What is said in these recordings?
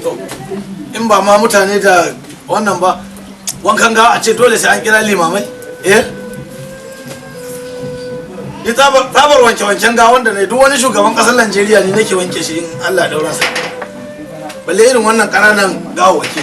To in ba ma mutane da wannan ba, wankan gawa a ce dole sai an kira limamai. Eh, ni tsabar wanke-wanken gawa wanda ne duk wani shugaban kasar Najeriya ne nake wanke shi in Allah ya daura sa, balle irin wannan ƙananan gawawwaki.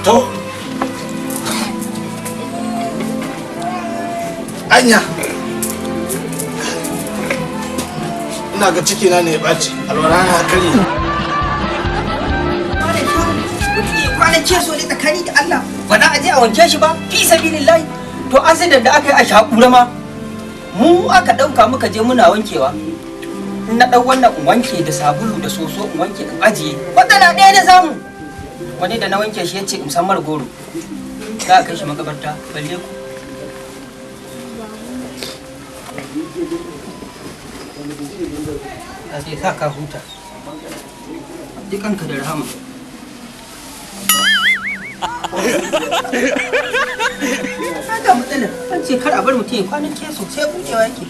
To, anya ina ga ciki na ne ya ɓaci, alwala na kare. Kwanan ce so ne tsakani da Allah ba za a je a wanke shi ba, fi sabilillahi. To accident da aka yi a shakura ma mu aka ɗauka muka je muna wankewa. In na ɗau wannan in wanke da sabulu da soso, in wanke in ajiye, matsala ɗaya na samu, wani da na wanke shi ya ce in san mar goro za a kai shi makabarta. Balle ku a sai sa ka huta dukanka da rahama. Ga matsalar an ce kar a bar mutum ya kwanan keso, sai buɗewa yake.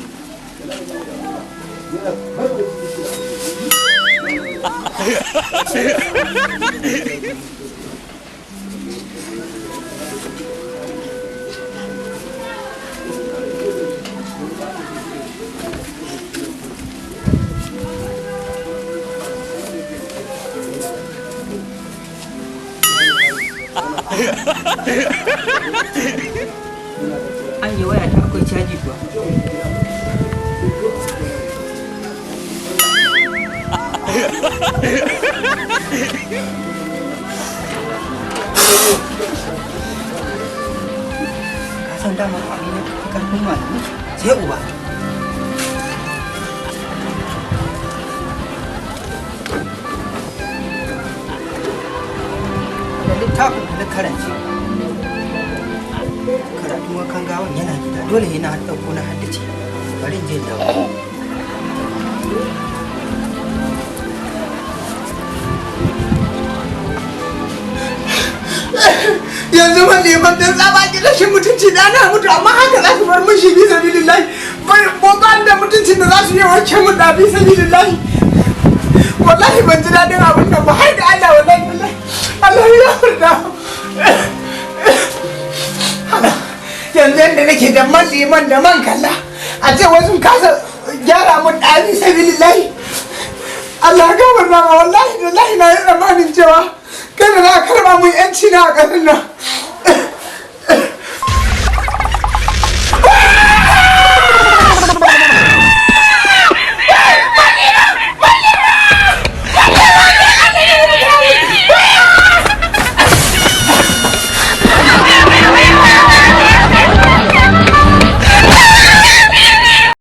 An yi waya ta akwai caji kuwa? Ka san dama abin ya fi karfin malamai sai uba. Da littafin da na karance karatun wankan gawan yana gida, dole yana ɗauko na haddace. Bari in je in dawo. Yanzu ban neman dan tsaba ki rashin mutunci da na mutu, amma haka za su bar mun shi, bi sabilillahi. Ban ba da mutuncin da za su yi wanke mun da, bi sabilillahi. Wallahi ban ji daɗin abin nan ba, har da Allah. Wallahi wallahi Allah ya yarda. Yanzu yadda nake da man liman da man kalla, a ce wasu kasa gyara mun ɗari, sabilillahi. Allah ya gabar ma. Wallahi wallahi na yi tsammanin cewa kai da za a karɓa mun yanci na a ƙasar nan.